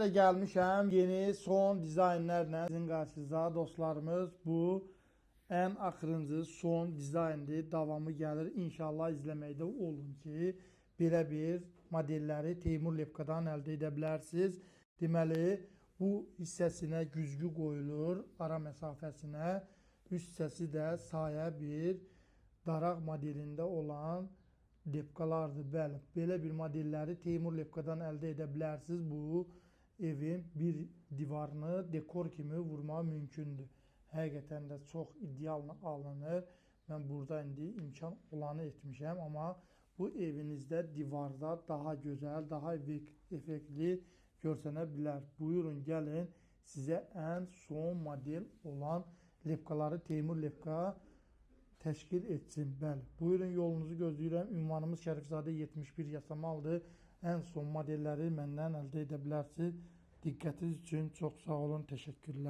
Yenə də gəlmişəm yeni son dizaynlarla sizin qarşınıza dostlarımız. Bu ən axırıncı son dizayndır. Davamı gəlir. İnşallah izləməkdə olun ki, belə bir modelləri Teymur Lepkadan əldə edə bilərsiniz. Deməli, bu hissəsinə güzgü qoyulur, ara məsafəsinə. Üst hissəsi də sayə bir daraq modelində olan lepkalardır. Bəli, belə bir modelləri Teymur Lepkadan əldə edə bilərsiniz. Bu evin bir divarını dekor kimi vurmaq mümkündür. Həqiqətən də çox ideal alınır. Mən burada indi imkan olanı etmişəm, amma bu evinizdə divarda daha gözəl, daha effektli görsənə bilər. Buyurun, gəlin sizə ən son model olan lepkaları Teymur Lepka təşkil etsin. Bəli. Buyurun, yolunuzu gözləyirəm. Ünvanımız Şərifzadə 71 Yasamaldır. Ən son modelləri məndən əldə edə bilərsiniz. Diqqətiniz üçün çox sağ olun. Təşəkkürlər.